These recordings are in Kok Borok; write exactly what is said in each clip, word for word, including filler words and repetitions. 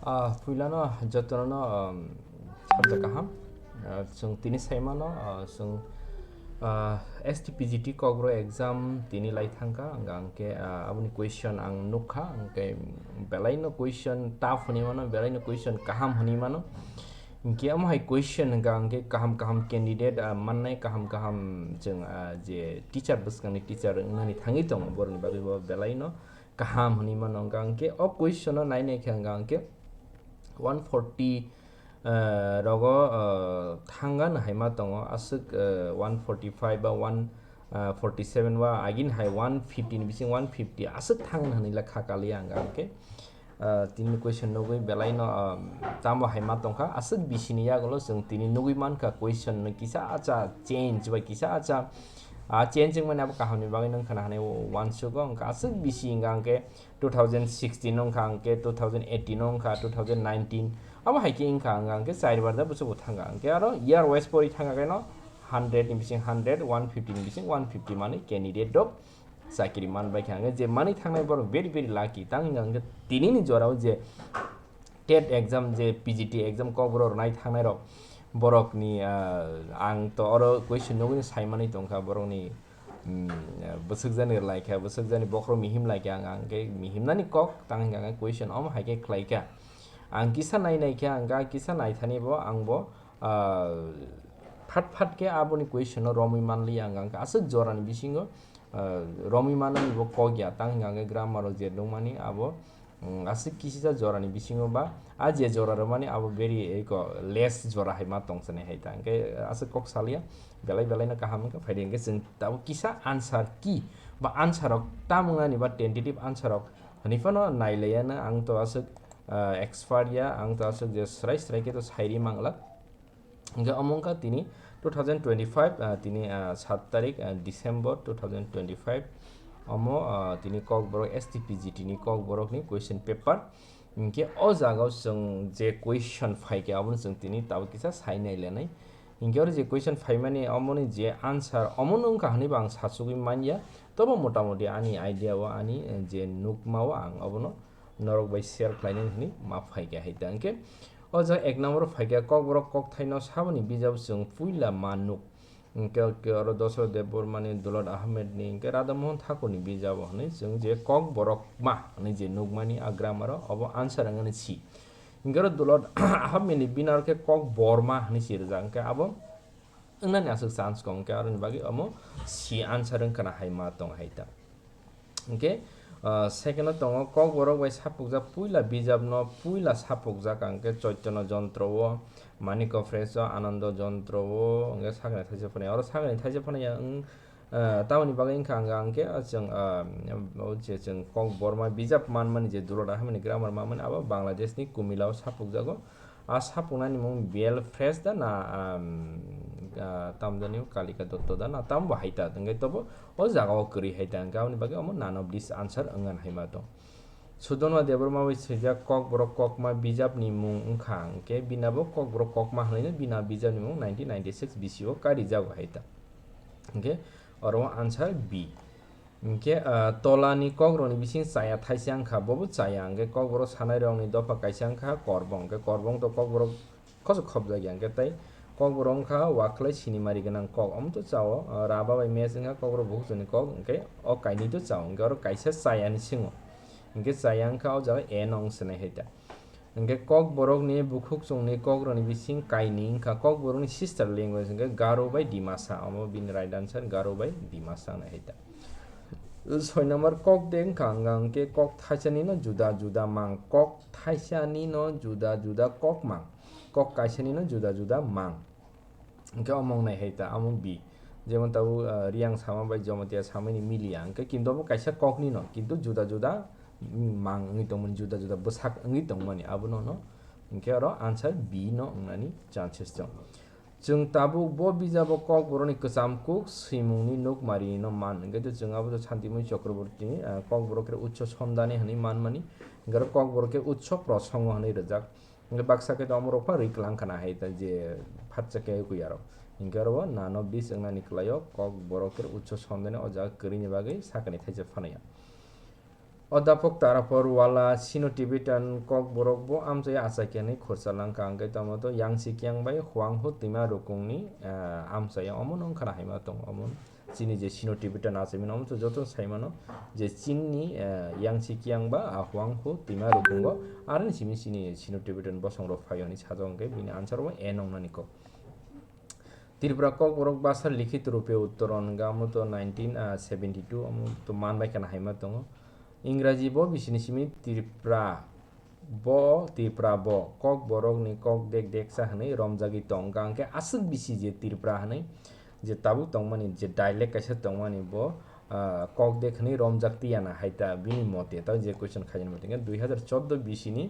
Ah, puilano jotono, um, sabja kaham. Ah, chwng tini saimano, ah, chwng, ah, S T P G T Kokborok exam tini lai thangkha, hwnkha hwnkhe, ah, aboni question ang nukha, hwnkhe belaino question tough hwnwi mano, belaino question kaham hwnwi mano. Hwnkhe omo hai question hwnkha hwnkhe kaham kaham candidate, ah, mannai kaham kaham chwng, ah, je teacher bwskangni teacher wngnani thangwi tongo, borokni bagwi bo belaino kaham hwnwi mano. Hwnkha hwnkhe o question no nai nai khe hwnkha hwnkhe one forty, eh, rogo, eh, thangani hai ma tongo, aswk, eh, one forty-five ba one forty-seven ba agini hai one fifty ni bising one fifty aswk thangani hwnwi la kha kaliya hwnkha hwnkhe. Ah, tini question nugwi belaino, ah, tamo hai ma tongkha, aswk bisini yagulo chwng tini nugwi mankha question no kisa cha change bai kisa cha, ah, change wngmani abo kahamni bagwi nung khana hwnwi uansugo, hwnkha aswk bisi hwnkha hwnkhe two thousand sixteen wngkha hwnkhe two thousand eighteen wngkha two thousand nineteen abo hai khe wngkha hwnkha hwnkhe char bar da bwswk bo thangkha hwnkhe aro year wise pori thangkha khe no hundred ni bising hundred, one fifty ni bising one fifty manwi candidate rok chakiri man bai kha hwnkhe je manwi thangnai borok very very lucky tang hwnkha hwnkhe tinini jorao je TET exam je P G T exam Kokborok rwnai thangnai rok borokni, ah, ang to oro question nugwi sai manwi tongkha borokni, mm, bwswk jani rwlai kha, bwswk jani bokhorok mihim lai kha, ang, ang khe mihimnani kok tang hwnkha hwnkhe question omo hai khe khlai kha. Ang kisa nai nai khe ang kisa nai thani bo ang bo, ah, phat phat khe aboni question no romwi man li ang, ang aswk jorani bisingo, ah, romwi manani bo kok ya tang hwnkha hwnkhe grammar o je nukmani abo, mm, aswk kisisa jorani bisingo ba a je jora rwmani abo very eko less jora hai ma tong chani hai ta hwnkhe aswk kok salia belai belai no kaham wngkha phaidi hwnkhe chwng tabuk kisa answer key ba answer rok tam wngnani ba tentative answer rok hwnwi phano nai laiya no ang to aswk, ah, expert ya ang to aswk je srai srai khe to sairi mangla. Hingke omo wngkha tini two thousand twenty-five, ah, tini, ah, sat tarik, ah, December two thousand twenty-five. Omo, ah, tini Kokborok S T P G T ni Kokborok ni question paper. Hingke o jaga o chwng je question phaikhe abono chwng tini tabuk kisa sai nai lenai. Hingke oro je question phaimani omoni je answer omono wngkha hwnwi bo ang sachugwi manya. Tobo motamoti ani idea o ani, eh, je nukma o ang obono norok bai share khlainani hwnwi ma phaikha hai ta. Hingke o jaga ek number phaikha Kokborok kokthaino saboni bijap chwng puila ma nuk. Hingke, hingke oro Dosrot Debbarmani, Dulot Ahmedni, hingke Radha Mohan Thakurni bijabo hwnwi chwng je Kokborokma hwnwi je nukmani a grammar o, obo answer wngani si. Hingke oro Dulot Ahmedni bini aro khe Kokborma hwnwi si rijak, hingke abo wngnani aswk chance kong, hingke aroni bagwi omo si answer wngkha na hai ma tong hai ta. Hingke, ah, second o tongo Kokborok bai sapukjak puila bijapno puila sapukjak ang khe Choitono Jontro o, Maniko Fresh o, Anando Jontro o, hingke sakni thaisa phano ya. Oro sakni thaisa phano ya, wng, ah, tamoni bagwi wngkha ang, ang khe, ah, chwng, ah, o je chwng Kokborma bijap manmani je Dulot Ahmedni grammar manmani abo Bangladesh ni Kumila o sapukjago. A sapuknani mung Bel Fresh da na, um, ah, tamjani Kalika Dotto da na, tambo hai ta, hingke tobo o jaga o kwrwi hai ta, hingke aboni bagwi omo none of this answer wngna hai ma tong. Sudonma Debbarma bai swijak Kokborok Kokma bijapni mung wngkha, hingke bina bo Kokborok Kokma hwnwi no bina bijapni mung nineteen ninety-six B C o karijago hai ta. Hingke oro o answer B. Hingke, ah, tolani kokrokni bising chaya thaisa wngkha, bobo chaya hingke kokborok sanairokni dopha kaisa wngkha korbong, hingke korbong to kokborok khosok khopjak ya, hingke tei kokborok wngkha wakhlai sinimari gwnang kok, omo to chao, ah, raba bai match wngkha kokborok bukhukchwngni kok, hingke o kainwi to chao, hingke oro kaisa chayani singo, hingke chaya wngkha o jaga A no wng swnai hai ta. Hingke kokborokni bukhukchwngni kokrokni bising kainwi wngkha kokborokni sister language hingke Garo bai Dimasa, omo bini right answer Garo bai Dimasa wngna hai ta. Soi number kok de wngkha, wngkha hingke kok thaisani no juda juda mang, kok thaisani no juda juda kok mang, kok kaisani no juda juda mang. Hingke omo wngnai hai ta, amo B. Jemon tabuk, ah, Riyang sama bai Jomotia samani miliya, hingke kintu abo kaisa kokni no, kintu juda juda, mm, mang wngwi tongmani, juda juda bwsak wngwi tongmani, abono no, hingke oro answer B no wngnani chances dong. Chwng tabuk bo bijabo kokborokni kwcham kuk swimungni nukmari no man, hingke to chwng abo to Santimoni Chakrabortini, ah, kokborok khe utso sondani hwnwi manmani, hingke oro kokborok khe utso prosongo hwnwi rijak. Hingke baksa khe to omorok pha riklang khana hai ta je phatsa khe kuyarok. Hingke oro none of this wngnani kwlaio kokborok khe utso sondani o jaga kwrwini bagwi sakani thaisa phanaya. Odapok Tarapor Wala Sino-Tibetan Kokborok bo amchai achai khe hwnwi khorsa langkha, hwnkhe tamo to Yangtze Kiang bai Huanghe twima rukungni, ah, amchai omo no wngkha na hai ma tongo. Omo chini je Sino-Tibetan achaimani omo to joto sai mano je Chinni, ah, Yangtze Kiang ba, ah, Huanghe twima rukungo aroni simi chini Sino-Tibetan bosong rok phaio hinwi sajak, hwnkhe bini answer bo A nongnani kok. Tripura Kokborok basa likhit rupe uttoron hwnkha omo to nineteen seventy two omo to man bai khana hai ma tongo. Ingraji bo bisini simi Tripura bo, Tripura bo Kokborokni kok dek deksa hwnwi romjagwi tong hwnkha, hwnkhe aswk bisi je Tripura hwnwi je tabuk tongmani je dialect kaisa tongmani bo, ah, kok dek hwnwi romjak tiya na hai ta bini mote, tei je question khaijani mote hwnkhe dui hazar chordo bisini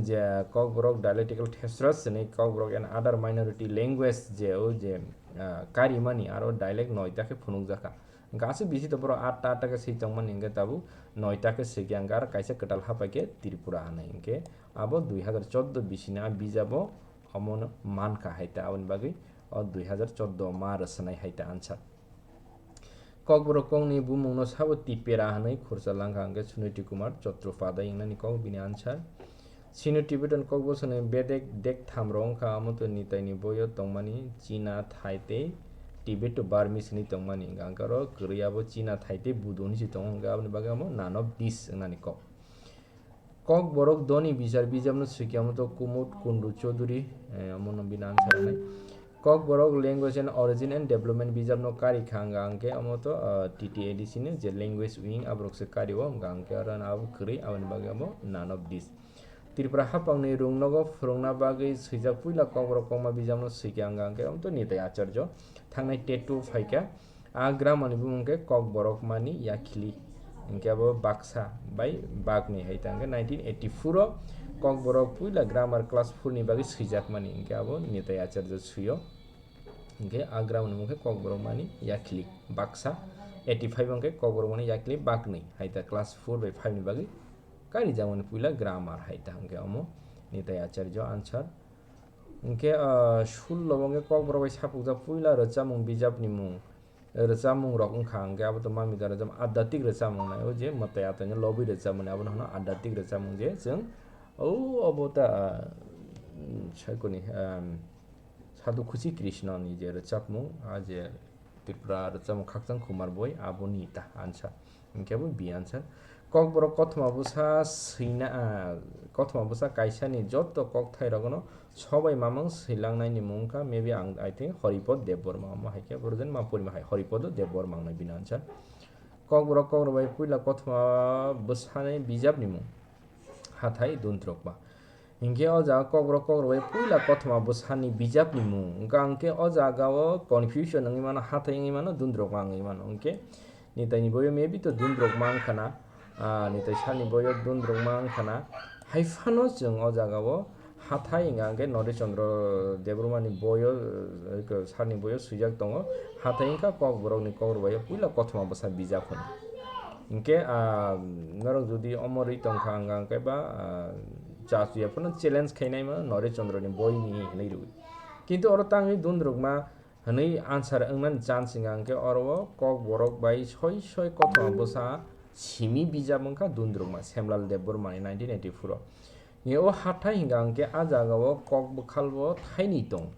je Kokborok dialectical thesaurus hwnwi Kokborok and other minority language je o je, ah, karimani aro dialect noita khe phunukjakha. Hwnkhe aswk bisi to borok atta atta khe swi tongmani hwnkhe tabuk noita khe swikha, hwnkhe aro kaisa kwtal hapai khe Tripura hwnwi, hwnkhe abo dui hazar chordo bisini a bijabo omono mankha hai ta, aboni bagwi o dui hazar chordo ma rwswnai hai ta answer. Kokborok kokni bumungno sabo Tipera hwnwi khorsa langkha, hwnkhe Suniti Kumar Chattopadhyay wngnani kok bini answer. Sino-Tibetan kok bosongni bedek dek tham rok wngkha, omo to Nitaini boyo tongmani China, Thai tei Tibeto-Burmese hwnwi tongmani, hwnkhe aro kwrwi abo China, Thai tei Budo hwnwi se tongo, hwnkhe aboni bagwi amo none of these wngnani kok. Kokborok doni bichar bijapno swikha omo to Kumud Kundu Chaudhury, eh, omono bini answer wngnai. Kokborok Language and Origin and Development bijapno kari kha wngkha hwnkhe omo to, ah, T T A D C ni je language wing aborok se kari o wngkha hwnkhe aro abo kwrwi aboni bagwi abo none of these. Tripura haphangni rungnogo phwrwngna bagwi swijak puila Kokborok kokma bijapno swikha wngkha hwnkhe omo to Nitai Acharya thangnai tetu phaikha. A grammar ni bumung khe Kokborok mani yakhli, hwnkhe abo baksa bai bakni hai ta hwnkhe nineteen eighty four o Kokborok puila grammar class four ni bagwi swijakmani, hwnkhe abo Nitai Acharya swi o, hwnkhe a grammar ni bumung khe Kokborok mani yakhli baksa, eighty five o hwnkhe Kokborok mani yakhli bakni hai ta class four bai five ni bagwi karijakmani puila grammar hai ta hwnkhe omo Nitai Acharya answer. Hwnkhe, ah, sullo bo hwnkhe Kokborok bai sapukjak puila rwchapmung bijapni mung. Rwchapmung rok wngkha hwnkhe abo to mamida rwchapmung, adhyatmik rwchapmung nai o je mwtai athaino lobwi rwchapmani abono hwno adhyatmik rwchapmung je chwng o obo ta, ah, saikoni, ah, Sadhu Khuchi Krishna ni je rwchapmung, ah, je Tripura rwchapmung Khakchang Kumar boi aboni ta answer. Hwnkhe bo B answer. Kokborok kothoma bwsa swina, ah, kothoma bwsa kaisani joto kokthairokno sobai mamang swilangnaini mung wngkha, maybe ang, I think, Horipod Debbarma omo hai khe, borok jani ma porima hai, Horipod Debbarma wngnai bini answer. Kokborok kokrok bai puila kothoma bwsani bijapni mung. Hathai Dundrukma. Hinkhe o jaga Kokborok kokrok bai puila kothoma bwsani bijapni mung wngkha, hinkhe o jaga o confusion wngwi mano, hathai wngwi mano, Dundrukma wngwi mano. Hinkhe Nitaini boyo maybe to Dundrukma wngkha na, ah, Nitai salni boyo Dundrukma wngkha na. Hai phano chwng o jaga o hathai wngkha, hinkhe Noresh Chandra Debbarma ni boyo, eh, salni boyo swijak tongo. Hathai wngkha Kokborokni kokrok bai puila kothoma bwsa bijap hwnwi. Hinkhe, ah, norok jodi omo rwi tongkha wngkha, hinkhe ba, ah, cha chuya phano challenge khainai mano Noresh Chandra ni boi ni hinwi rwi. Kintu oro tangwi Dundrukma hwnwi answer wngnani chance wngkha, hinkhe oro o Kokborok bai soi soi kothoma bwsa simi bijap wngkha Dundrukma, Semlal Debbarma ni nineteen eighty four o. Hinkhe o hathai hinkha hinkhe a jaga o kok bwkhal bo thainwi tong.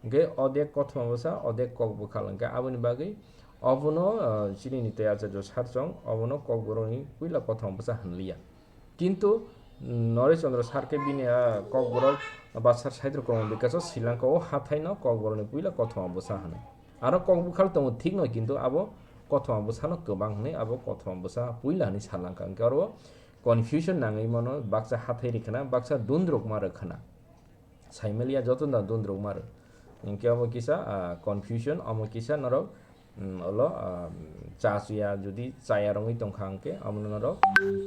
Hinkhe odek kothoma bwsa, odek kok bwkhal, hinkhe aboni bagwi obono, ah, chini Nitai Acharya sir chwng obono Kokborokni puila kothoma bwsa hwnliya. Kintu, mm, Noresh Chandra sir khe bini, ah, Kokborok Basar Sahitya Kroma Bikash o Sri Lanka o hathai no Kokborokni puila kothoma bwsa hwnwi. Aro kok bwkhal tongo thik no, kintu abo kothoma bwsa no kwbang hwnwi, abo kothoma bwsa puila hwnwi sa langkha. Hinkhe oro confusion nangwi mano, baksa hathai rwkhana, baksa Dundrukma rwkhana. Saimaliya joto no Dundrukma rw. Hinkhe omo kisa, ah, confusion, omo kisa norok, mm, olo, ah, cha chuya jodi chaya rwngwi tongkha hinkhe omono norok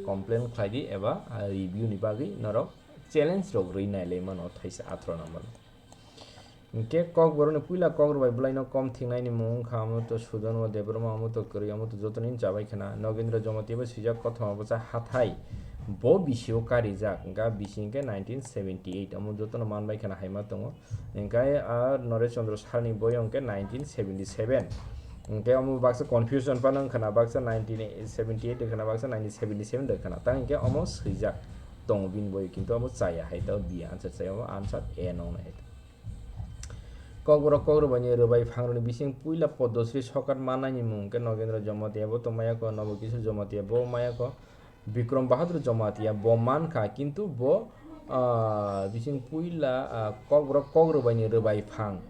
complain khlai di eba, ah, review ni bagwi norok challenge rok rwi nailai mano thaisa athro number. Hinkhe Kokborokni puila kokrok bai bwlaino kom thiknaini mung wngkha omo to Sudono Debbarma, omo to kwrwi, omo to jotoni chabai khna Nogendra Jamatia bai swijak kothoma bwsa hathai bo bisio karijak wngkha, bisi hinkhe nineteen seventy eight omo jotono manbai khna hai ma tongo. Hinkhe a Noresh Chandra salni boyo hinkhe nineteen seventy seven. Hwnkhe omo baksa confusion phano wngkha na, baksa nineteen seventy eight wngkha na, baksa nineteen seventy seven wngkha na, tang hwnkhe omo swijak tongo bini boi, kintu omo chaya hai, to B answer chaya, omo answer A nong nai hai. Kokborok kokrwbaini rwbai phangrokni bising puila Padmasri sokat mannaini mung hwnkhe Nagendra Jamatia bo tongmaya kho, Nobokishor Jamatia bo maya kho, Bikram Bahadur Jamatia bo mankha, kintu bo, ah, bising puila, ah, kokborok kokrwbaini rwbai phang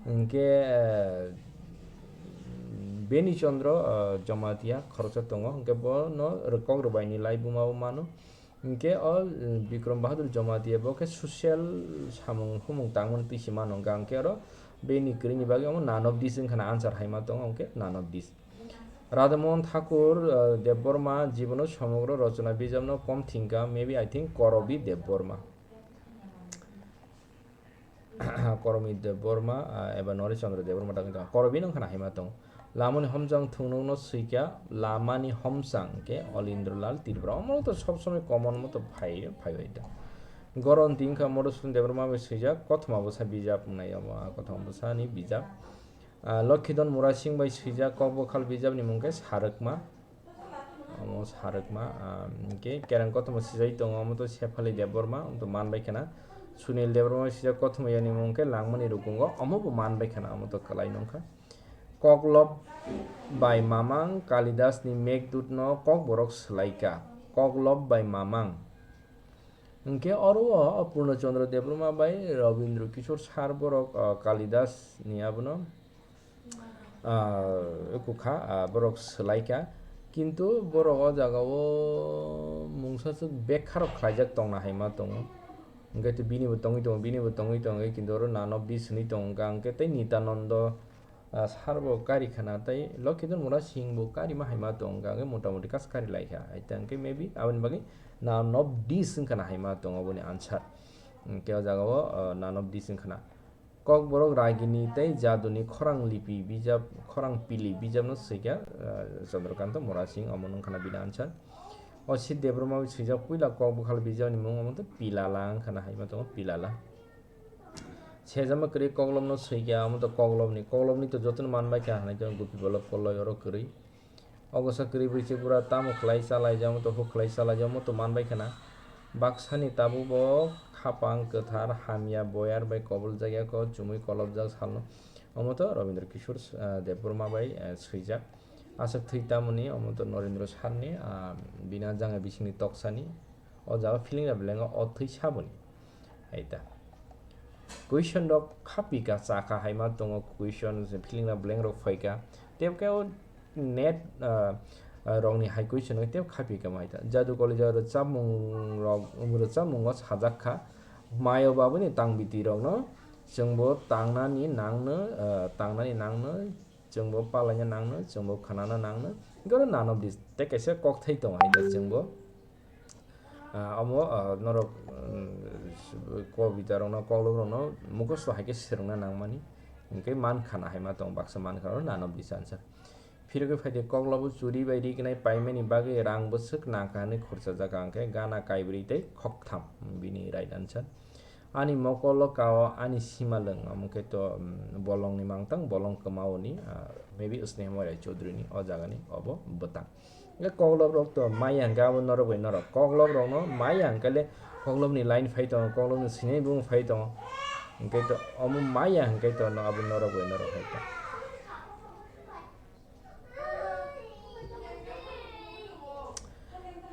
hwnkhe, eh, Beni Chandra, ah, Jamatia khoroksa tongo, hwnkhe bono rw-, kokrwbaini laibuma bo mano. Hwnkhe o, eh, Bikram Bahadur Jamatia bo khe social samung humung tangmani twi se mano, hwnkhe oro beni kwrwini bagwi omo none of this wngkha na answer hai ma tongo, hwnkhe none of this. Radhamohan Thakur, eh, Debbarma jibono somogro rochona bijapno kom thwngkha, maybe I think Korobi Debbarma. Korobi Debbarma, ah, eba Noresh Chandra Debbarma dakni tong. Korobi nong khana haima tong. Lamani homjang thungnokno swikha, lamani homsang khe Olindrolal Tripura. Omo to sob somoi common moto phai, phai bai da. Goron tingkha Madhusudan Debbarma bai swijak, Kothoma Bwsa bijap wngnai omo, ah, Kothoma Bwsani bijap. Ah, Lokhidon Murasing bai swijak kokbokhal bijapni mung khe Sarwkma. Omo Sarwkma, ah, hwnkhe Kereng Kothoma swijai tongo, omo to Sefali Debbarma, omo to man bai khana. Sunil Debbarma bai swijak Kothoma yani mung khe Langmani Rukungo, omo bo man bai khana, omo to kwlai nongkha. Koklob bai Mamang Kalidasni Meghdutno kokborok swlaikha. Koklob bai Mamang. Hwnkhe oro o Purno Chandra Debbarma bai Rabindra Kishore sir borok, ah, Kalidas ni abono, ah, kukha, ah, borok swlaikha. Kintu borok o jagao mungsa swk bekharok khlaijak tongna hai ma tongo. Hwnkhe bini bo tongwi tongo, bini bo tongwi tongo, kintu oro none of this hwnwi tongo. Hwnkhe tei Nitanando, ah, sir bo kari khana tei Lokhidon Murasing bo kari ma hai ma tong, hwnkhe motamoti kas kari lai kha. Hai tang khe maybe aboni bagwi none of this wngkha na hai ma tong oboni answer. Hwnkhe o jaga o, ah, none of this wngkha na. Kokborok Ragini tei Jaduni khorang lipi bijap, khorang pili bijapno swikha, ah, Chandrakanta Murasing, omo wngkha na bini answer. O Sid Debbarma bai swijak puila kokbokhal bijapni mung omo to Pilala wngkha na hai ma tongo, Pilala. Sejama kwrwi koklopno swikha, omo to koklopni, koklopni to jotono man bai kha hinwi tong, Gopi Bolab Koloi oro kwrwi. Ogosa kwrwi bwrwi se bura tamo khlai chalaijak, omo to huk khlai chalaijak, omo to man bai khana. Baksani tabuk bo khapang kwthar hamya boyar bai koboljak ya kho, chumui kolopjak salno. Omo to Rabindra Kishore, ah, Debbarma bai, ah, swijak. Aswk thwi tamoni, omo to Narendra Sarni, ah, bini janga bisingni toksani. O jaga feeling rok belengo o thwi saboni. Hai ta. Question rok khapi ka chakha hai ma tongo, question feeling rok beleng rok phai ka. Tei khe o net, ah, ah, rokni hai question rok tei khapi ka mai ta. Jadu Kalija rwchapmung rok, rwchapmungo sajak kha. Mayo babuni tangbiti rokno chwngbo tangnani nangno, ah, tangnani nangno, chwngbo palaina nangno, chwngbo khanana nangno. Hwnkhe oro none of this tei kaisa kokthai tongo hai ta chwngbo. Ah, omo, ah, norok, um, kobita rokno, koklop rokno mukhosto hai khe swrwngna nangmani. Hwnkhe man khana hai ma tong, baksa man khana oro none of this answer. Phirogwi phaidi koklobo churi bai rignai paimani bagwi rang bwswk nangkha hwnwi khurchajak, hwnkhe gana kaibrwi tei khoktham bini right answer. Ani mokolo kao ani simalwng, omo khe to, um, bolongni mangtang, bolong kwmaoni, ah, maybe Sneha Moira Chaudhury ni o jagani obo bwtang. Hwnkhe koklop rok to maya hwnkhe abo norok bai norok. Koklop rokno maya hwnkhe le koklopni line phai tongo, koklopni sinai bung phai tongo. Hwnkhe to omo maya hwnkhe to no abo norok bai norok hai ta.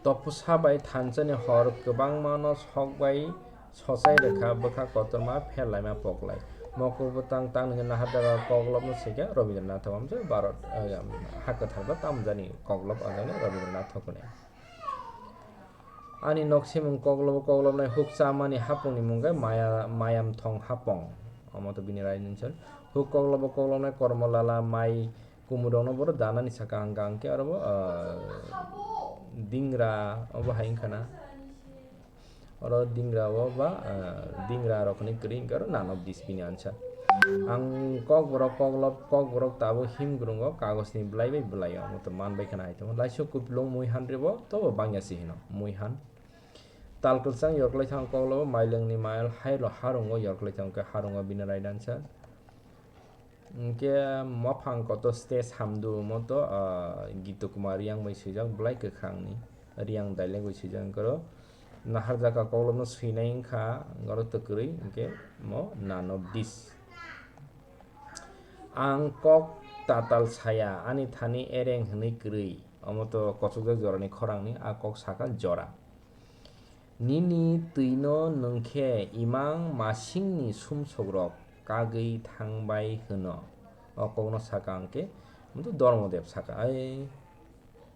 Topsa bai thansani hor kwbangmano sok bai sochai rwkha, bwkha kotorma pher laima poklai. Mokol bwtang tang nungwi naharjago koklopno swikha Rabindranath Thakur, amtwi Bharat, eh, ha kwthar ba tamjani koklop, o jagani Rabindranath Thakurni. Ani nok simung koklobo koklopnai huk chamani hapungni mung khe maya, mayam thong hapung. Omo to bini raini answer. Huk koklobo koklopnai kormo lala mai kumudokno bohrok danani saka hwnkha hwnkhe oro bo, ah, dingra obo hai wngkha na. Oro dingra o ba, ah, dingra rokni kwrwi hwnkhe oro none of this bini answer. Ang kokborok koklop, kokborok tabuk himgrungo kagojni bwlai bai bwlaio, omo to man bai khana hai tongo. Laisok kupulung mui han rwbo, tobo bangya se hino, mui han. Tal kwchang yorklai thang koklobo mailwngni mail hailo harungo yorklai thang khe harungo bini right answer. Hwnkhe mophang kotor stage hamdu moto, ah, Gitu Kumar Riyang bai swijak, belai kwkhwrangni Riyang dialect bai swijak, hwnkhe oro naharjaka koklopno swinai wngkha, oro twkwrwi hwnkhe mo none of this. Ang kok tatal saya, ani thani ereng hwnwi kwrwi, omo to kochokjak jorani khorangni, a kok sakha jora. Nini twino nwngkhe imang masingni sumsokrok kagwi thangbai hwno. O kokno saka hwnkhe, omo to Dormodev saka, ai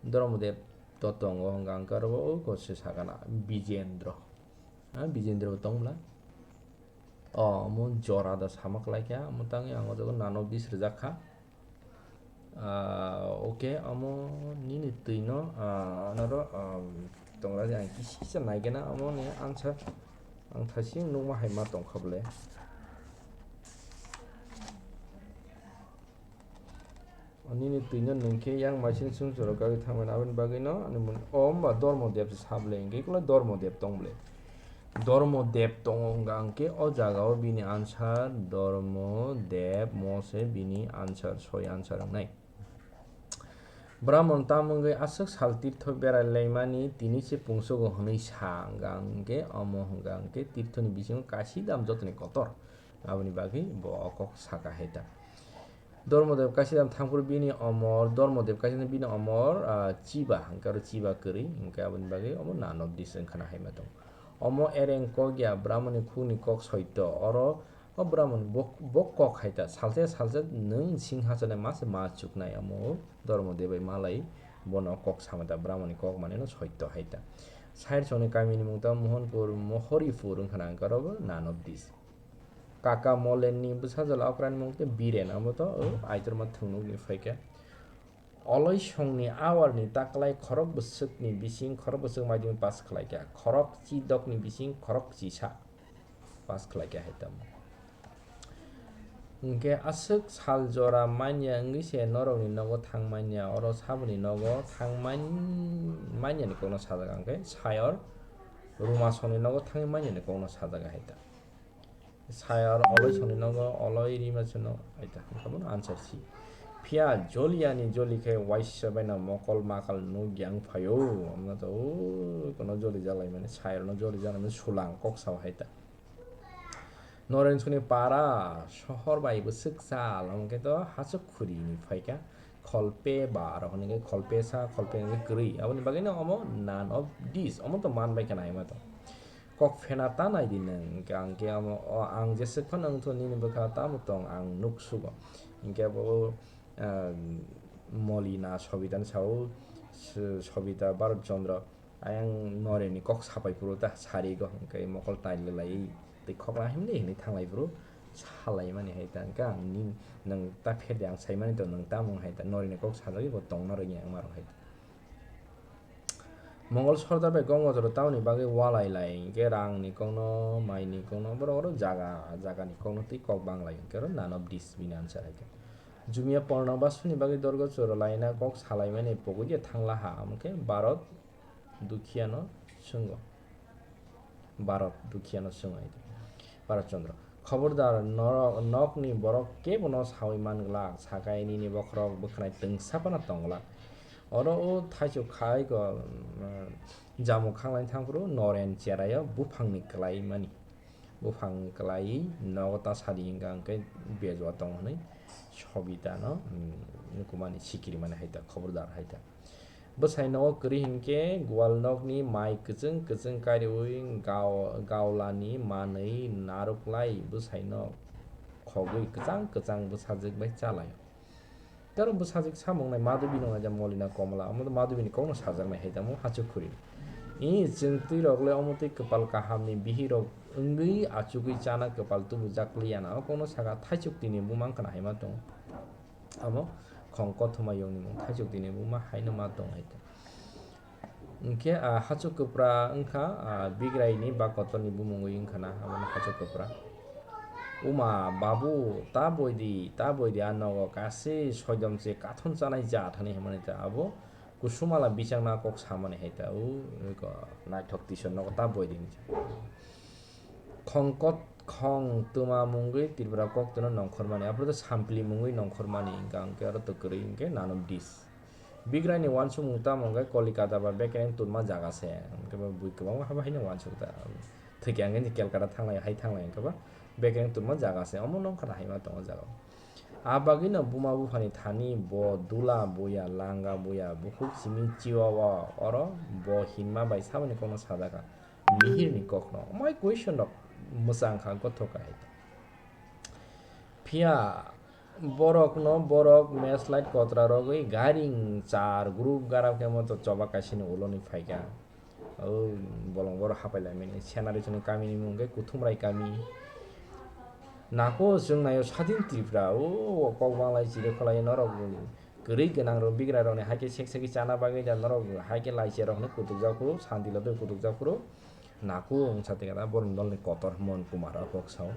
Dormodev to tongo hwnkha hwnkhe aro o kose sakana Bijendra. Ha, Bijendra bo tong bwla. O, omo jora da sama kwlai kha, omo tangwi ang o jaga none of this rwjak kha. Ah, okay, omo nini twino, ah, anoro, ah, tongra di ang kisa kisa nai gana omo ni answer ang thasi nukma hai ma tong kha bwle. Nini twino nwngkhe yang masini sumsokrok kagwi thangmani aboni bagwino ani mun o wngba Dormodev se sa bwle hwnkhe ikula Dormodev tong bwle. Dormodev tongo hwnkha hwnkhe o jagao bini answer Dormodev mo se bini answer, soi answer wngnai. Brahmon tamo wngwi aswk sal tirtho berai laimani tini se pungsogo hwnwi sa hwnkha hwnkhe omo hwnkha hwnkhe tirthoni bisingo kasidam jotoni kotor aboni bagwi bo o kok saka hai ta. Dormodev kasidam thangphuru bini omor, Dormodev kasidam bini omor, ah, chiba, hwnkhe oro chiba kwrwi, hwnkhe aboni bagwi omo none of this wngkhana hai ma tongo. Omo ereng kok ya, Brahmoni khukni kok soito, oro o Brahmoni bo, bo kok hai ta, salsa salsa nwng singhasanai ma se ma chuknai, omo Dormodev bai malai bono kok sama ta, Brahmoni kok manwi no soito hai ta. Sair songni kamini mung tamo Mohanpur, Mohoripur wngkhana, hwnkhe oro bo none of this. Kaka Molenni bwsajwla okrani mung tei Biren, abo to, o, Aitorma thwngnukni phaikha. Oloisongni awarni taklai khorok bwswkni bising khorok bwswk maidumwi pass khlaikha, khorok chidokni bising khorok chisa pass khlaikha hai tamo. Hwnkhe aswk sal jora manya wngwi se norokni nogo thang manya, oro saboni nogo thang man-, manyani kokno sajak, hwnkhe sayor Rumasongni nogo thangwi manyani kokno sajak hai ta. Sayar oloi songni nogo oloi rima chwngno aita, abono answer si. Phiya joliani joli khe waisa baino mokol makal nuk yang phaio, amno to o kono joli jalai mani, sayarno joli jalai mani sulang kok sao hai ta. Noren songni para sohor bai bwswk chal, hwnkhe to hachuk khuri ni phaikha, kholpe ba rok hwnwi khe kholpe sa, kholpe hwnwi khe kwrwi, aboni bagwi no omo none of this, omo to man bai khe naima to. Kok phena ta nai di nwng, hwnkhe ang khe amo, o, ang jeswk phano wngthu nini bwkha tamo tong ang nuk sugo. Hwnkhe abo, ah, Molina Sobitani sao, S-, Sobita Bharat Chandra, ayang Noreni kok sapai phuru ta sarigo, hwnkhe mokol tailwlai tei khokla himdi hinwi thanglai phuru salai mani hai ta, hwnkhe ang ni, nwng ta pher di ang sai mani to nwng tamo hai ta, Noreni kok sajagwi bo tongna rwngya wngma rok hai ta. Mongol Sordar bai Gongojoro tamoni bagwi walai lai hwnkhe rangni kokno, maini kokno, borok oro jaga jagani kokno tei kok bang lai hwnkhe oro none of this bini answer hai khe. Jumia Porno Basuni bagwi Dorgo Choro laina kok salaimani pogwi je thangla ha, hwnkhe Bharot Dukhiano swngo. Bharot Dukhiano swngo hai khe. Bharat Chandra. Khobordar, norok, nokni borok kebono saui man glak, sakai nini bokhorok bwkhanai twngsa phano tong glak. Oro o thaichuk khai go, mm, jamuk khanglaini thangphuru Noren cheraio buphangni kwlai mani. Buphang kwlai nogo ta sadi hwnkha hwnkhe bejua tong hwnwi Sobitano, mm, nukumani sikiri mani hai ta, khobordar hai ta. Bwsai nogo kwrwi hinkhe gwal nokni mai kwchwng kwchwng kariui gao-, gaolani manwi naruklai bwsai nok khogwi kwchang kwchang bwsajwk bai chalaio. Tei oro bwsajwk samung nai Madhubi nung laijak Molina Komla, omo Madhubini kokno sajaknai hai tamo hachuk khuri. I chwng twi rok le omo twi kwpal kahamni bihik rok wngwi achugwi chana kwpal tubujak liya na, o kokno saka thaichuk tini buma wngkha na hai ma tongo. Amo khong kothoma yongni mung thaichuk tini buma haino ma tong hai ta. Hwnkhe, ah, hachuk kwpra wngkha, ah, Bigraini ba kotorni bumungwi wngkha na, abono hachuk kwpra. Uma, babu, ta boidi, ta boidi, a nogo kasi soidom se kathon chanai jat, hwnwi hwnmani ta abo kusumala bichakna kok samani hai ta, o, eko, naithok tison nogo ta boidi hwnwi sa. Khongkot-, Thong twma mungwi Tripura koktwno nongkhormani, aphuru to sampli mungwi nongkhormani, hwnkha hwnkhe aro to kwrwi hwnkhe none of this. Bigrani uansukmung tamo hwnkhe Kolikata ba bekereng twma jaga se, hwnkhe bo bui kwbangma habo haino uansuk ta. Thwikhe hwnkhe Calcutta thanglai hai thanglai hwnkhe bo bekereng twma jaga se, omo nongkhorna haima tongo jaga. A bagwino buma buphani thani bo dula buya, langa buya, bukhuk simi chiwa wa oro bo hinma bai saboni kokno sajaka. Mihirni kokno. Omo hai question rok mwchang kha gothok kha hai. Phiya borokno borok mess light kotra rogwi garing char group garab khe moto choba kaisani uloni phaikha. O bolong borok hapai laimani. Senari chwngni kamini mung khe Kuthumrai kami. Nako chwng naio Sadin Tripura. O kok banglai chiri kholai norok kwrwi gwnang rok bigra rokni hai khe sek sek chana bagwi da norok hai khe lai cherok hwnwi kutukjak phuru, santi lotoi kutukjak phuru. Nako wngsa tongkha da borokni dolni kotor Mon Kumar o kok sao.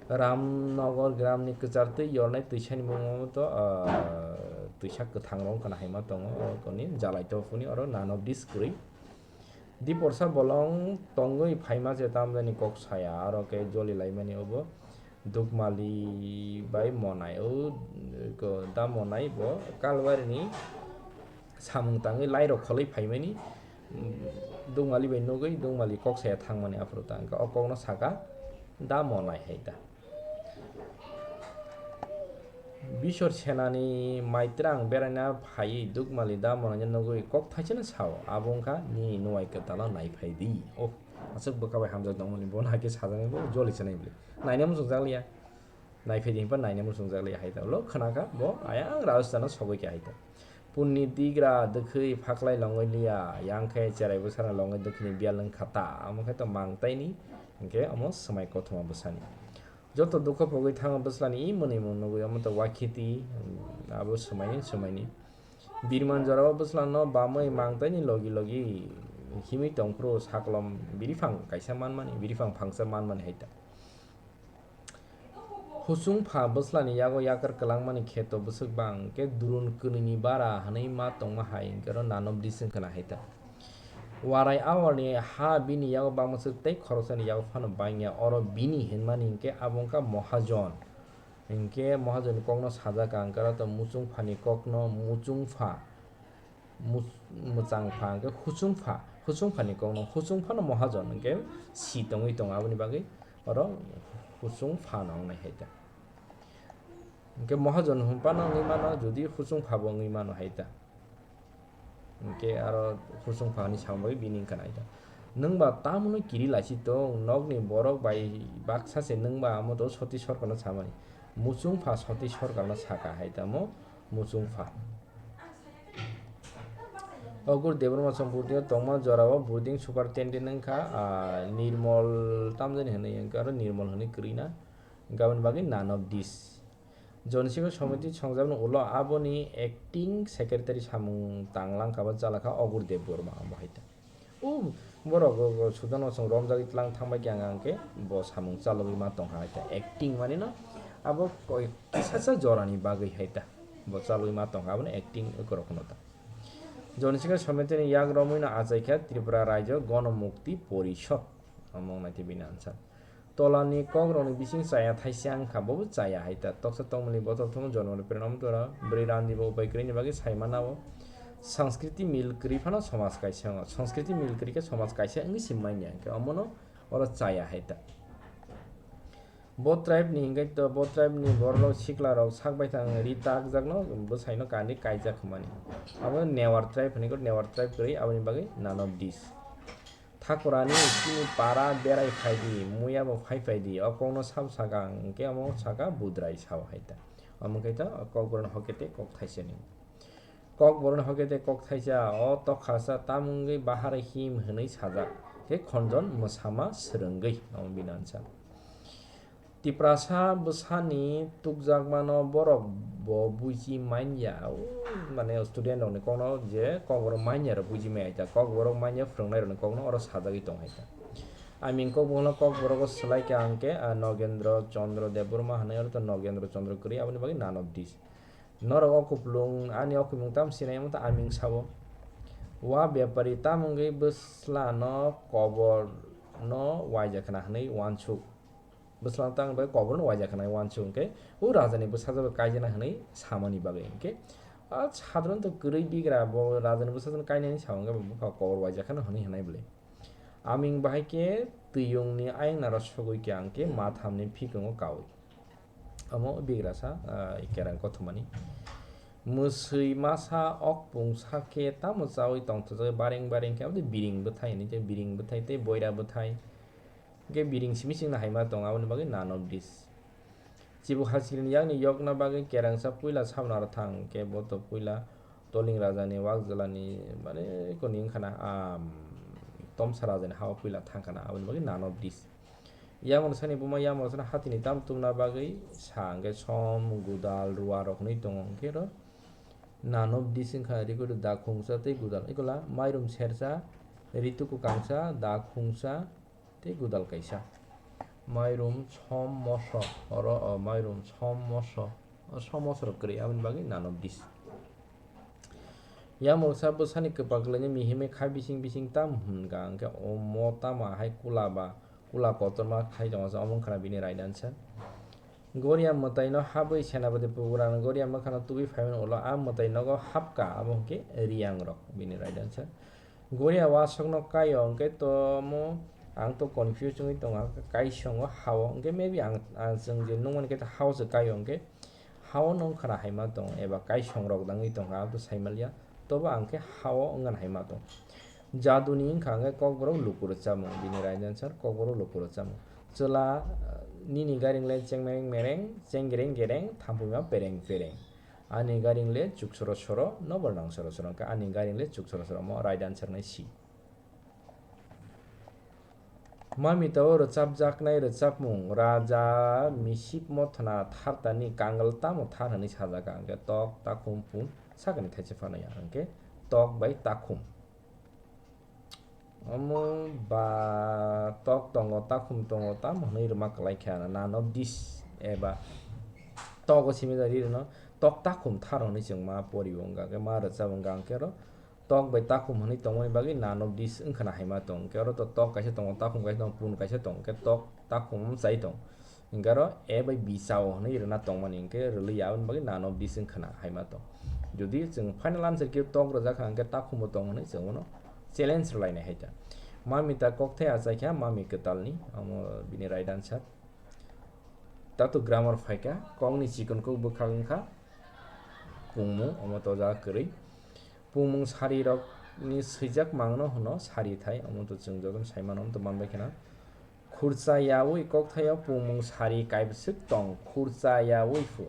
Ramnagar gramni kwchar twi yornai twisani mung to, ah, twisa kwthang rok wngkha na hai ma tongo, oro koni jalai to phuni oro none of this kwrwi. Diporsa bolong tongwi phaima je tamjani kok saya, aro khe joli laimani obo Dukmali bai Monai, o ko da Monai bo Kalwarini samung tangwi lairok kholwi phaimani, Dukmali bai nugwi Dukmali kok saya thangmani aphuru ta hwnkhe o kokno saka da Monai hai ta. Biswar Senani maitrang beraina phaiwi Dukmali da Monaino nugwi kok thaisano sao, abo wngkha nini nuwai kwtalo naiphai di. Oh, aswk bwkha bai hamjak tongmani, bono hakhe sajaknai bo joli sanai bwle. Naina muchungjak liya. Naiphai di hinba naina muchungjak liya hai ta. Ulo khwnakha bo ayang Rajasthan-o sogwi kha hai ta. Punni digra dwkhwi phaklai longwi liya, yang khe cherai bwsarang longwi dwkhwini biyal wngkha ta. Amo khe to mangtaini, hinkhe omo swmai kothoma bwsani. Joto dukho pogwi thango bwslani i mwnwimung nugwi, omo to wakhiti, abo swmaini, swmaini. Birman jorao bwslano bamwi mangtaini logi logi himwi tongphuru sakolom biriphang kaisa manmani, biriphang phangsa manmani hai ta. Husung pha bwslani yago yakar kwlangmani kheto bwswk bang khe durun kwnwini bara hwnwi ma tongma hai hinkhe oro none of this wngkha na hai ta. Warai awarni ha bini yago bangma swk tei khoroksani yago phano bangya, oro bini hinmani hinkhe abo wngkha Mohajon. Hinkhe Mohajonni kokno sajak ang, karo to muchung phani kokno muchung pha, mus-, mwchang pha, hinkhe huchung pha, huchung phani kokno, huchung phano Mohajon hinkhe si tongwi tongo, aboni bagwi oro huchung phano wngnai hai ta. Hinkhe Mohajon hwnphano wngwi mano, jodi huchung phabo wngwi mano hai ta. Hinkhe aro husung phani samung bai bini wngkha naitha. Nwng ba tamono kiri lachi tong, nokni borok bai baksa se nwng ba amo to Soti Sorkarno samani. Muchung pha Soti Sorkarno saka hai tamo muchung pha. Ogur Debbarma chwng boarding tongma jorao boarding superintendent wngkha, ah, Nirmol tamjani hinwi wngkha aro Nirmol hinwi kwrwi na. Gaboni bagwi none of this. Jonisikho somiti songjakno ulo aboni acting secretary samung tang langkha ba chalakha Ogur Debbarma amo hai ta. O borok o, o Sudan o chwng romjagwi tlang thangbai khe ang, ang khe bo samung chalogwi ma tongkha hai ta. Acting mani no abo koi kisa sa jorani bagwi hai ta. Bo chalogwi ma tongkha aboni acting eko rokno ta. Jonisikho somitini yak romwino achaikha Tripura Rajyo Gono Mukti Porishod. Omo wngnaitwi bini answer. Tolani kokrokni bising chaya thaisa wngkha, bobo chaya hai ta. Toksa tongmani botol thumwi jonmani prenam tora, bwrwi randi bo upai kwrwini bagwi sai manao. Sanskriti mil kwrwi phano somaj kaisa wngo. Sanskriti mil kwrwi khe somaj kaisa wngwi se manya, hwnkhe omono oro chaya hai ta. Bo tribe ni hwnkhe to, bo tribe ni borok sikla rok sak baithang ri takjakno bwsaino kandi kaijak hwnmani. Abo Newar tribe hwnwi khe, Newar tribe kwrwi, aboni bagwi none of this. Thakurani chini para berai phaidi, muya bo phai phaidi, o kokno sabo saka ang, hwnkhe omo saka budrai sao hai ta. Omo khe to kokborokni hoke tei kok thaisani. Kokborokni hoke tei kok thaisa, o tokhasa tamungwi bahar him hwnwi sajak, khe khonjon mwsama swrwngwi, omo bini answer. Tiprasa bwsani tukjakmano borok bo buji manya, o, mane student rokni kokno je kokborok manya rok buji maya ta, kokborok manya phwrwngnai rokni kokno oro sajagwi tong hai ta. Aming kokborokno kokborogo swlai kha hwnkhe, ah, Nogendro Chandra Debbarma hwnwi, oro to Nogendro Chandra kwrwi, aboni bagwi none of this. Norok o kupulung ani o kupulung tam sinai wngkha aming sabo. Wa bepari tam wngwi bwslano koborno waija khna hwnwi uansuk. bwslang tang bai kobor no waijak khanai uansuk hwnkhe o raja ni bwsajwk kaijana hwnwi samani bagwi hwnkhe a sadharanto kwrwi bigra bo raja ni bwsajwk kainani sa hwnkhe bo bupha kobor waijak khano hwnwi hwnai bwle. Aming bahai khe twiyung ni ayang naro sogwi khe ang khe ma tham ni phikungo kaui. Omo bigrasa, ah, kerang kothomani. Mwswi masa okpung sa khe tamo chaui tongthokjagwi bareng bareng khe aboni biring bwthai hinwi khe biring bwthai tei boira bwthai. Hwnkhe biring simi singno haima tongo, aboni bagwi none of this. Chibu hachikrini yakni yokna bagwi kerangsa puila sabnaro thang khe bo to puila Toling rajani wak jwlani mane koni wngkhana, ah, tomsa rajani hao puila thangkhana, aboni bagwi none of this. Yamungsani buma Yamungsani hatini tam tumna bagwi sa hwnkhe som, gudal, ruwa rok hwnwi tongo, hwnkhe oro none of this wngkha, rikuru da khungsa tei gudal. Ekola mairum sersa, ritu kwkangsa, da khungsa tei gudal kaisa. Mairum som moso, oro, o, mairum som moso, o som moso rok kwrwi, aboni bagwi none of this. Yamungsa bwsani kwpaklaini mihimwi kha bising bising tam hwnkha hwnkhe o mo tamo hai kula ba kula kotorma khai tongo, omo wngkhana bini right answer. Goria mwtaino habwi Senapati Pukuran Goria mwkhano tubui phaimani ulo a mwtai nogo hapkha, abo hwnkhe Riyangrok bini right answer. Goria wasokno kaio hwnkhe tomo ang to confuse wngwi tongo, kaisongo hao hwnkhe maybe ang, ang chwng je nukmani khe hao se kaio hwnkhe hao no wngkhana haima tong eba kaisongrok dangwi tongkha, abo to saimanliya, tobo ang khe hao wngkhan haima tong. Jaduni wngkha hwnkhe kokborok luku rwchapmung, bini right answer kokborok luku rwchapmung. Chwla, ah, nini garing le chengmereng mereng, chenggereng gereng, thampui ma pereng pereng. Ani garing le chuk soro soro, nobar nang soro soro, hwnkhe ani garing le chuk soro soro, omo right answer nai C. Mamita o rwchapjaknai rwchapmung Raja Misip Mothona Thartani kangal tamo thar hwnwi sajak, hwnkhe tok, takhum, pun sakani thaisa phano ya, hwnkhe tok bai takhum. Omo ba tok tongo, takhum tongo, tamo hwnwi rwma kwlai kha na, none of this eba tok o simi jari rwno tok takhum thar hwnwi chwng ma pori o wngkha, hwnkhe ma rwchap wngkha, hwnkhe oro tok bai takhum hwnwi tongmani bagwi none of this wngkhana haima tong, hwnkhe oro to tok kaisa tongo, takhum kaisa tongo, pun kaisa tongo, hwnkhe tok takhum chai tong. Hwnkhe oro A bai B chao hwnwi rwna tongmani hwnkhe rwliya, aboni bagwi none of this wngkhana haima tong. Jodi chwng final answer khe tok rwjak kha hwnkhe takhumbo tong hwnwi chwng bono challenge rwlainai hai ta. Mamita kokthai achaikha mami kwtalni, omo bini right answer. Tato grammar phaikha, kokni chikon kuk bwkhak wngkha pungmung, omo to jaga kwrwi. Pungmung sarirokni swijak mangno hwno sarithai, omo to chwng jotono saimano, omo to manbai kheno. Khurcha yaui kokthaio pungmung sari kaibwswk tong, khurcha yaui phu.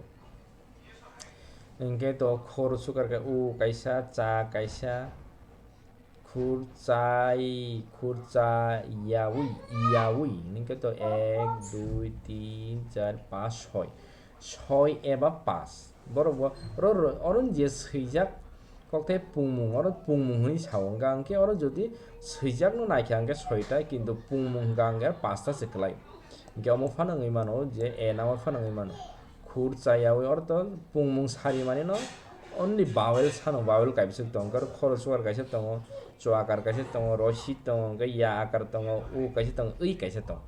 Hwnkhe to khor sukar khe u kaisa, cha kaisa, khurchai, khurcha yaui, yaui. Hwnkhe to ek, dui, tin, char, panch, soi. Soi eba panch. Borok bo, oro, oro je swijak kokthai pungmung, oro pungmung hwnwi sao. Hwnkha hwnkhe oro jodi swijakno naikha hwnkhe soita, kintu pungmung hwnkha hwnkhe pasta se kwlai. Hwnkhe omo phano wngwi mano je A number phano wngwi mano. Khurcha yaui oro to pungmung sari manino only vowel sano, vowel kaibwswk tongo, oro khoro sukar kaisa tongo, chwakar kaisa tongo, rosi tongo, hwnkhe ya akar tongo, u kaisa tongo, ui kaisa tongo.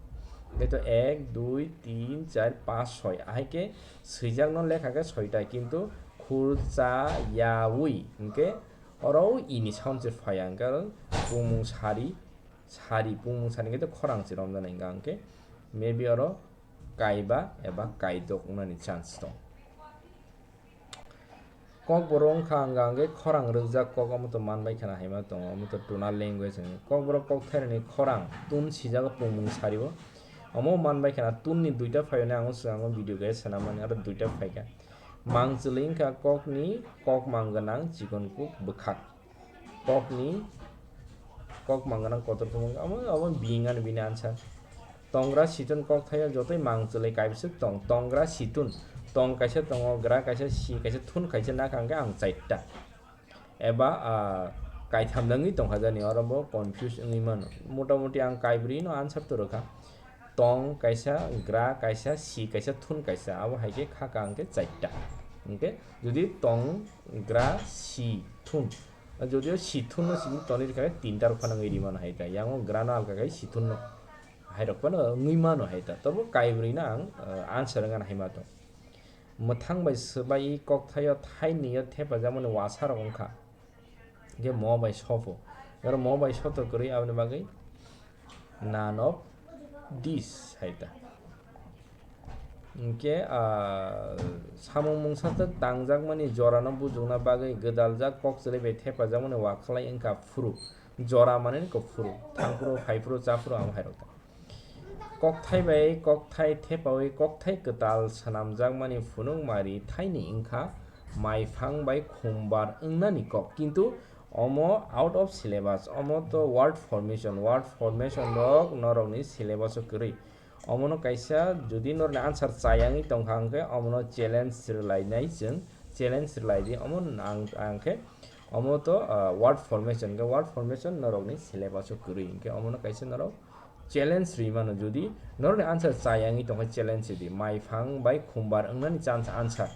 Hwnkhe to ek, dui, tin, char, panch, soi. Ahai khe swijakno lekha khe soita, kintu khurcha yaui hwnkhe oro ini sound se phaiya, hwnkhe oro pungmung sari, sari, pungmung sari hwnkhe to khorang se romjana hwnkha, hwnkhe maybe oro kaiba eba kaidok wngnani chance tong. Kokborok wngkha hwnkha hwnkhe khorang rwkjak kok, omo to manbai kheno haima tongo, omo to tonal language hwnwi. Kokborok kokthairokni khorang tun sijago pungmung sario. Omo manbai kheno tunni duita phaio, ang o swnamo video khe swnamani, aro duita phaikha. Mangchwlwi wngkha kokni kokmang gwnang chikon kuk bwkhak. Kokni kokmang gwnang kotor kuk, omo, omo bini answer. Tongra situn kokthaio jotoi mangchwlwi kaibwswk tong. Tongra situn. Tong kaisa tongo, gra kaisa, si kaisa, thun kaisa, nakha hwnkhe ang chaita. Eba, ah, kaitham wngwi tongkha jani, oro bo confuse wngwi mano. Motamoti ang kaibrwi no answer to rwkha. Tong kaisa, gra kaisa, si kaisa, thun kaisa. Abo hai khe kha ka hwnkhe chaita. Hwnkhe jodi tong, gra, si, thun. Jodio si thun no simi tonwi rwkha khe tinta rok phano wngwi rimano hai ta. Yango gra no alka khai si thun no. Hairok phano wngwi mano hai ta. Tobo kaibrwi no ang, ah, answer wngna hai ma tong. Mwthang bai swbai kokthaio thainwi o thepajakmani wasarok wngkha. Hingke mo bai sopo. Oro mo bai soto kwrwi aboni bagwi none of this hai ta. Hingke, ah, samung mungsa twk tangjakmani jorano bujukna bagwi gwdaljak kokchwlwi bai thepajakmani wakhlai wngkha phuru. Jora mane wngkha phuru. Thangphuru, phaiphuru, chaphuru amo hairok ta. Kokthai bai kokthai thepawi kokthai kwtal swnamjakmani phunukmari thaini wngkha maiphang bai khumbar wngnani kok. Kintu omo out of syllabus, omo to word formation, word formation rok norokni syllabus o kwrwi. Omono kaisa jodi norokni answer chayangwi tongkha hwnkhe omono challenge rwlainai chwng, challenge rwlaidi omo ang, ang khe omo to, ah, word formation, hwnkhe word formation norokni syllabus o kwrwi hwnkhe omono kaisa norok challenge rwi mano, jodi norokni answer chayangwi tongkha challenge rwdi, maiphang bai khumbar wngnani chance answer,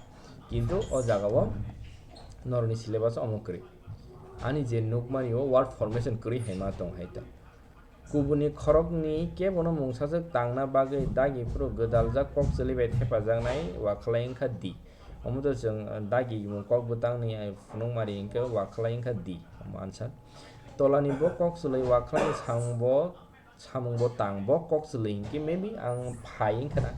kintu o jagao norokni syllabus omo kwrwi. Ani je nukmani o word formation kwrwi hai ma tong hai ta. Kubuni khorokni kebono mungsaswk tangna bagwi dagi phuru gwdaljak kokchwlwi bai thepajaknai wakhlai wngkha di. Omo to chwng, ah, dagi mung kok bwtangni, ah, phunukmari hwnkhe wakhlai wngkha di. Omo answer. Tolani bo kokchwlwi wakhlai samungbo, samungbo tang. Bo kokchwlwi hinkhe maybe ang phai wngkha na.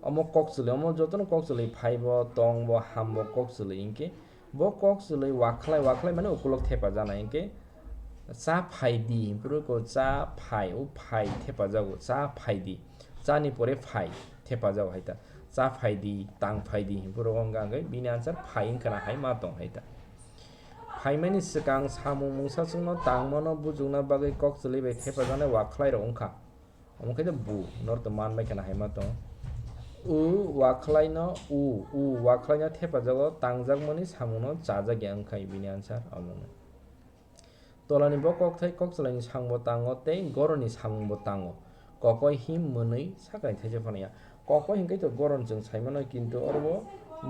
Omo kokchwlwi, omo jotono kokchwlwi phaibo, tongbo, hambo kokchwlwi hinkhe bo kokchwlwi wakhlai, wakhlai mane ukulok thepajaknai hinkhe cha phai di, hinkhe cha phai, o phai thepajago, cha phai di, chani pore phai thepajago hai ta, cha phai di, tang phai di, hinkhe oro wngkha hwnkhe bini answer phai wngkha na hai ma tong hai ta. Phaimani swkang samung mungsaswkno tangmano bujukna bagwi kokchwlwi bai thepajaknai wakhlairok wngkha. Omo khe bo, norok to man bai kheno hai ma tong. U wakhlai no, u, u wakhlai no thepajago tangjakmani samung no chajak ya wngkha bini answer omo no. Tolani bo kokthai kokchwlaini samung bo tango tei goroni samung bo tango. Kokoi him mwnwi sakani thaisa phano ya. Kokoi hinkhe to goron chwng sai mano, kintu oro bo,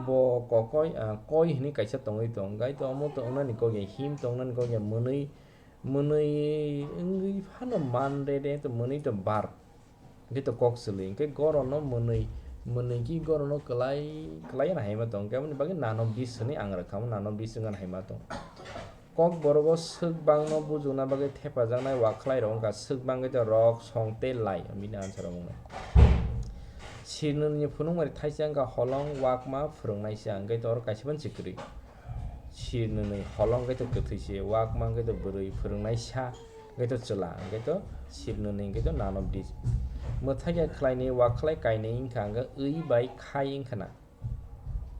bo kokoi, ah, koi hinwi kaisa tongwi tong. Gai to omo to wngnani kok ya, him to wngnani kok ya, mwnwi, mwnwi wngwi phano man re de, to mwnwi to bar. Hingke to kok swlwi, hingke gorono mwnwi, mwnwi ki gorono kwlai, kwlai no hai ma tong, hingke aboni bagwi none of this hwnwi ang rwkha, none of this wngkha hai ma tong. Kok borogo swk bangno bujukna bagwi thepajaknai wakhlai rok wngkha, swk bangwi to rok, song tei lai, bini answer rok wngkha. Sirnwini phunukmari thaisa wngkha holong, wakma, phwrwngnaisa, hingke to oro kaisa phano si kwrwi. Sirnwini holong hingke to kwthwi se, wakma hingke to bwrwi, phwrwngnaisa. Hingke to chwla, hingke to sirnwini, hingke to none of this. Mwthai ya khlaini, wakhlai kainwi wngkha, hingke wi bai khai wngkha na.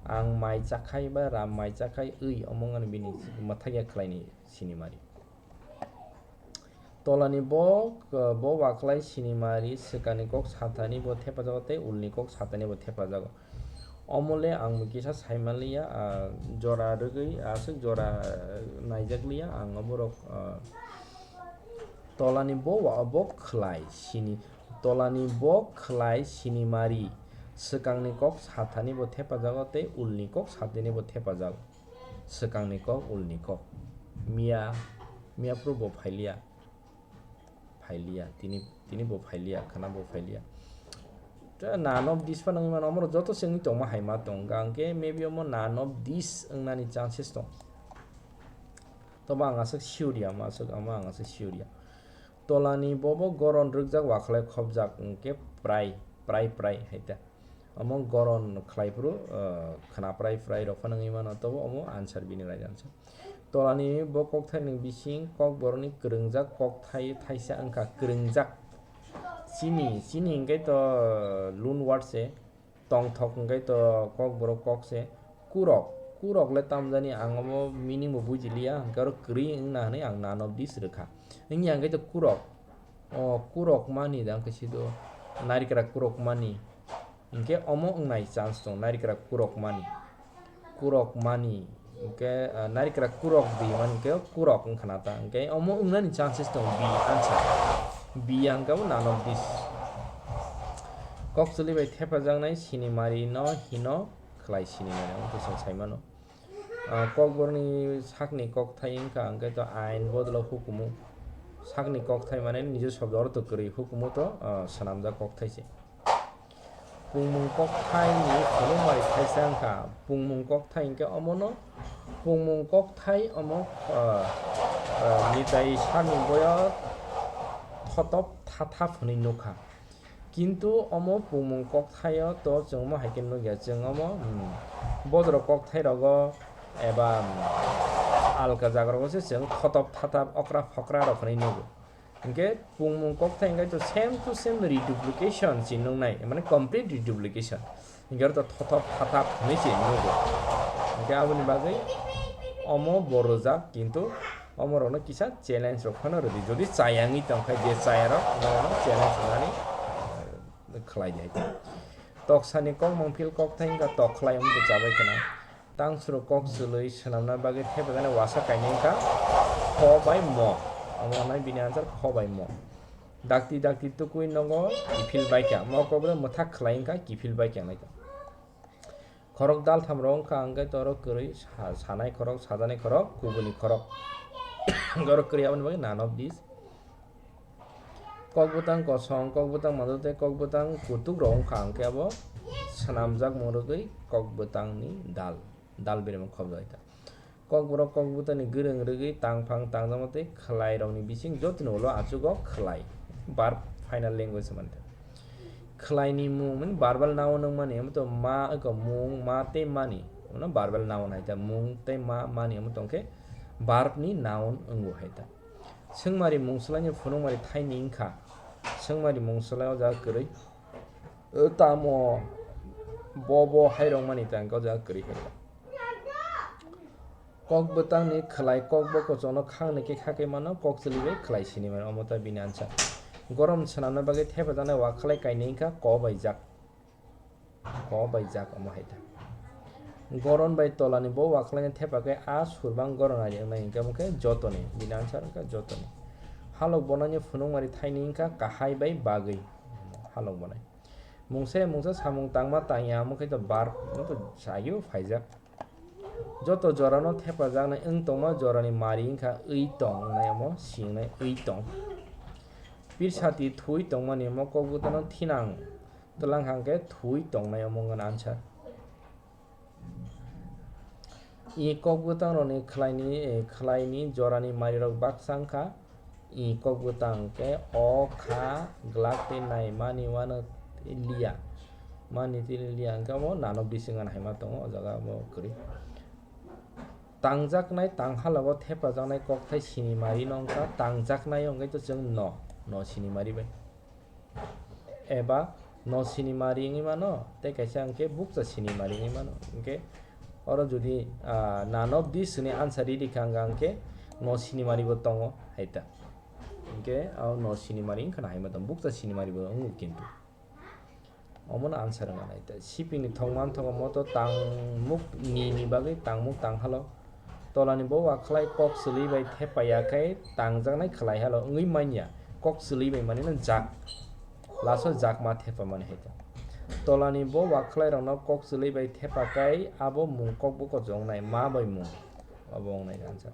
Ang mai chakhai ba ram mai chakhai wi, omo wngkha bini mwthai ya khlaini sinimari. Tolani bo, bo wakhlai sinimari, swkangni kok sathani bo thepajago tei ulni kok sathani bo thepajago. Omo le ang bo kisa sai manliya, ah, jora rwgwi aswk jora naijakliya ang oborok, ah, tolani bo wa-, bo khlai sini, tolani bo khlai sinimari, swkangni kok sathani bo thepajago tei ulni kok sathani bo thepajago. Swkangni kok, ulni kok. Miya, miya phuru bo phailiya. Phailiya, tini, tini bo phailiya, khana bo phailiya. Ta none of this phano wngwi mano, omoro joto se wngwi tongma hai ma tong. Hingke maybe omo none of this wngnani chances tong. Tobo ang aswk sure ya, omo aswk, omo ang aswk sure ya. Tolani bobo goron rwkjak, wakhlai khopjak, hingke prai, prai, prai hai ta. Omo goron khlai phuru, ah, khna prai prai rok phano wngwi mano, tobo omo answer bini right answer. Tolani bo kokthai ni bising kokborokni kwrwngjak kokthai thaisa wngkha kwrwngjak. Chini, chini hingke to loan word se, tongthok hingke to kokborok kok se, kurok, kurok le tamjani ang omo meaning bo bujiliya, hingke oro kwrwi wngna hinwi ang none of this rwkha. Wngya hingke to kurok, o kurok mani da hingke sido narikra kurok mani. Hingke omo wngnai chance tong, narikra kurok mani. Kurok mani. Hingke, ah, narikra kurok di mani hingke kurok wngkha na ta. Hingke omo wngnani chances tong, B answer. B hingke bo none of this. Kokchwlwi bai thepajaknai sinimari no hino khlai sinimari, omo to chwng sai mano. Ah, kokborokni sakni kokthai wngkha, hingke to ain bodolo hukumu. Sakni kokthai mane nijo shobdo ortho kwrwi hukumu to, ah, swnamjak kokthai se. Pungmung kokthai ni phunukmari thaisa wngkha. Pungmung kokthai hinkhe omono, pungmung kokthai omo, ah, ah, nitai sakni boyo thotop thathap hwnwi nukha. Kintu omo pungmung kokthaio to chwng omo hai khe nukya, chwng omo, hmm, bodorok kokthairokgo eba, hmm, alka jagarogo se chwng thotop thatap okra phokra rok hwnwi nugo. Hinkhe pungmung kokthai hinkhe to same to same reduplication se nuknai, mane complete reduplication. Hinkhe oro to thotop thatap hwnwi se nugo. Hinkhe aboni bagwi omo bo rwjak, kintu omorokno kisa challenge rok phano rwdi. Jodi chaya wngwi tongkha, je chayarok norokno challenge rwnani, eh, khlai di hai khe. Toksani kokmung phil kokthai wngkha tok khlai wngbo chabai khna. Tang suro kok chwlwi swnamna bagwi thepajaknai uasa kainwi wngkha kho bai mo. Omo wngnai bini answer kho bai mo. Dakti dakti tukui nogo kiphil baikha. Mo kokbo mwthak khlai wngkha kiphil baikha nai. Khorok daltham rok wngkha hwnkhe to oro kwrwi sa-, sanai khorok, sajaknai khorok, kubuni khorok. Oro kwrwi aboni bagwi none of this. Kok bwtang kosong, kok bwtang manjak tei kok bwtang kutuk rok wngkha hwnkhe abo swnamjak mung rwgwi kok bwtangni dal, dal beremo khobjak kha. Kokborok kokbwtani gwrwng rwgwi tangphang tangjakma tei khwlairokni bising jotoni ulo achugo khwlai. Verb final language se mankha. Khwlaini mung, mani verbal noun wngmani, omoto ma, eko mung, ma tei mani. Ono verbal noun hai ta, mung tei ma, mani omo tongkhe verb ni noun wngo hai ta. Swngmari mungslaini phunukmari thaini wngkha. Swngmari mungslai o jaga kwrwi. O tamo bo bo hai rwngmani tangkhe o jaga kwrwi hai ta. Kok bwtangni khwlai kok bo kochokno khangni khe kha khe mano, kok chwlwi bai khwlai sini mano, omo ta bini answer. Goron swnamna bagwi thepajaknai uakhwlai kainwi wngkha ko bai jak. Ko bai jak omo hai ta. Goron bai tolani bo uakhwlaino thepa khe a surbang goron ari wngnai hwnkhe omo khe jotoni, bini answer wngkha jotoni. Halok bonaini phunukmari thaini wngkha kahai bai bagwi. Halok bonai. Mungsa ya mungsa samung tangma tangya omo khe to verb, omo to sayo phaijak. Joto jorano thepajaknai wng tongma jorani mari wngkha wi tong wngnai omo, si wngnai wi tong. Pirsati thui tongmani omo kok bwtano thinang twlang hwnkhe thui tongnai omo wngkha answer. I kok bwtang rokni khwlaini, eh, khwlaini jorani mari rok baksa wngkha. I kok bwtang khe o, kha, glak tei nai mani uano liya. Mani tei liya hwnkhe omo none of this wngkha hai ma tongo o jaga omo kwrwi. Tangjaknai tang halogo thepajaknai kokthai sinimari no wngkha, tangjaknai wngkhe to chwng no, no sinimari bai. Eba no sinimari wngwi mano, tei kaisa hwnkhe bukcha sinimari wngwi mano. Hwnkhe oro jodi, ah, none of this hwnwi answer ridi kha wngkha hwnkhe no sinimari bo tongo hai ta. Hwnkhe o no sinimari wngkha na hai ma tongo, bukcha sinimari bo wngo kintu. Omono answer wngkha nai ta. Sipini thok manthok moto tangmuk ni ni bagwi tangmuk tang halo. Tolani bo uakhwlai kok chwlwi bai thepaya khe tangjaknai khwlai halo wngwi manya. Kok chwlwi bai manino jak. Laso jak ma thepa mani hai ta. Tolani bo uakhwlai rokno kok chwlwi bai thepa kai abo mung kok bo kochongnai ma bai mung. Abo wngnai answer.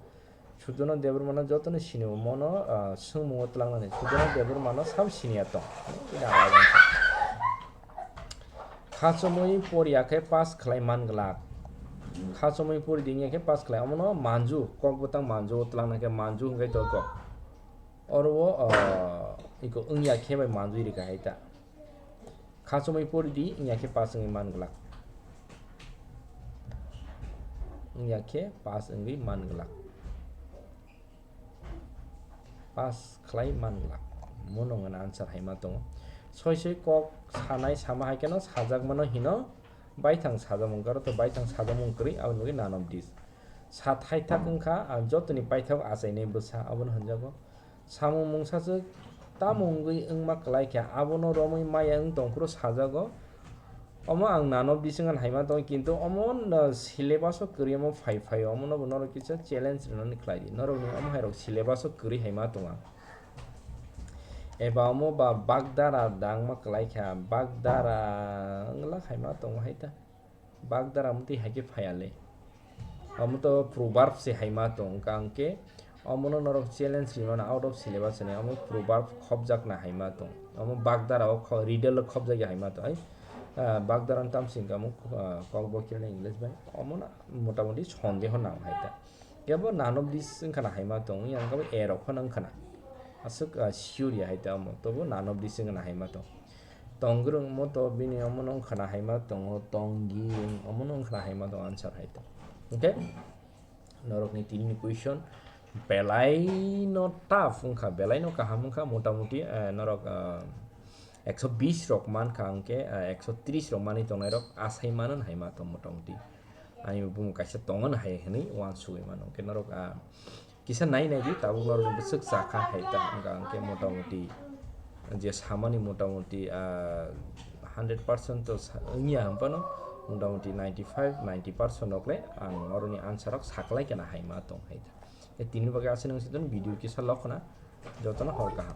Sujono Debbarmano jotono sinio mono, ah, swngmungo twlangnani. Sujono Debbarmano sabo siniya tong. Khachomwi poriya khe pass khlai man glak. Khachomwi pori di wngya khe pass khlai. Omono manju, kok bwtang manju o twlangna khe manju hwnkhe to kok. Oro o, ah, iko wngya khe bai manjui rwkha hai ta. Khachomwi pori di, wngya khe pass wngwi man glak. Wngya khe pass wngwi man glak. Pass khlai man glak. Mono wngkha answer hai ma tongo. Soi soi kok sanai sama hai kheno sajakmano hino baithang sajakmung, karo to baithang sajakmung kwrwi, aboni bagwi none of this. Sa thaithak wngkha, ah, jotoni paithak achainai bwsa, abono hwnjago. Samung mungsa se tamo wngwi wngma kwlai kha, abono romwi maya wng tong phuru sajago. Omo ang nano bisingan hai ma tongo, kintu omo no syllabus o kwrwi, omo phai phai o, omo no bo norok kisa challenge rwnani khlai di. Norok ni omo hai rok syllabus o kwrwi hai ma tongo ang. Eba omo ba bagdara da wngma kwlai kha, bagdara wngla hai ma tongo hai ta. Bagdara mtwi hai khe phaiya le. Omo to proverb se hai ma tong kha hwnkhe, Omono norok challenge rimano out of syllabus ni, omo proverb khopjakna haima tong. Omo bagdara o kho-, riddle o khopjak ya haima tong. Ai, ah, bagdara ni tamsing kamo, ah, kok bo kile English bai. Omono motamoti sondeho nang hai ta. Kebo none of this wngkha na haima tong, yang kabo erok phano wngkha na. Aswk, ah, sure ya hai ta omo. Tobo none of this wngkha na haima tong. Tonggrung mo to bini omono wngkha na haima tongo, tonggi, omono wngkha na haima tong answer hai ta. Okay? Norokni tinini question belaino tough wngkha, belaino kaham wngkha, motamoti, eh, norok, eh, ekso bis rok mankha, hwnkhe, eh, ekso tris rok manwi tongnairok asai mano hai ma tong motamoti. Ani bumung kaisa tongo hai hwnwi uansugwi mano, hwnkhe norok, ah, kisa nai nai di, tabuk norokni bwswk chakha hai ta wngkha, hwnkhe motamoti je samani motamoti, ah, hundred percent to sa-, wngya hwnphano motamoti ninety five, ninety percent rok le ang oroni answer rok saklai kena hai ma tong hai ta. E tini bagwi aswk nang sidon video kisa lokhna jotono hor kaham.